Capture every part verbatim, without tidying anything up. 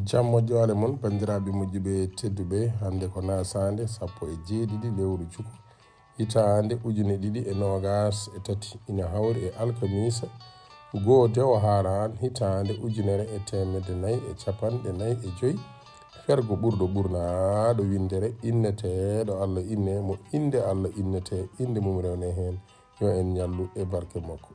Jam moƴƴo ale mon, banndiraaɓe moƴƴuɓe tedduɓe. Hannde ko nasaande sappo e jeeɗiɗi lewru juko, hitaande ujine ɗiɗi e noogas e tati, ina hawri e alkamiisa goo dewo haaraan, hitaande ujunere e teemedde nayi e capanɗe nayi e joy. Fergo ɓurɗo ɓurnaaɗo winndere, inneteeɗo Alla inne, mo innde Alla innetee, innde mum rewnee heen, yo en ñallu e barke makko.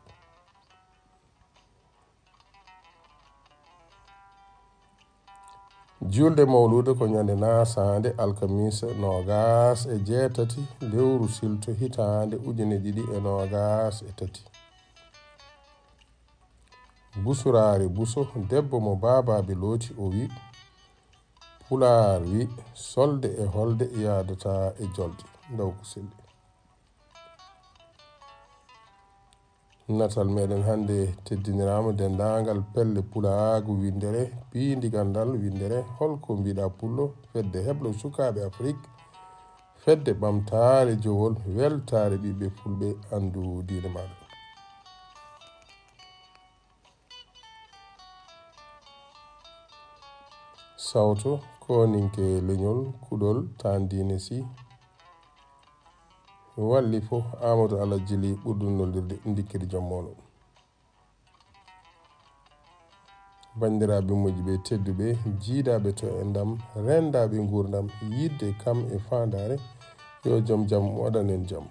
Juulde mawluuda ko ñande nasaande alkamiisa noogas e jeetati lewru silto hitaande ujine ɗiɗi e noogas e tati. Busuraare buso debbo mo baabaaɓe looti o wi, Pulaar wi, solde e holde yaadataa e jolde, ndaw ko selli. Natal meɗen hannde teddiniraama denndaangal pelle pulaagu winndere, piindi ganndal winndere, holko mbiɗa pullo, fedde heblo sukaaɓe Afrik, fedde ɓamtaare jowol, weltaare ɓiɓɓe fulɓe, anndu diine maaɗa. Sawto, kooninke leñol, kuɗol, taan diine si. Walli fof, Amadou Alhaji Ly ɓurɗo nollirde ndikkiri joom mooɗon. Banndiraaɓe moƴƴuɓe tedduɓe, jiidaaɓe to e ndam, renndaaɓe nguurndam, yiɗde kam e faandaare, yo joom jam waɗan en jam.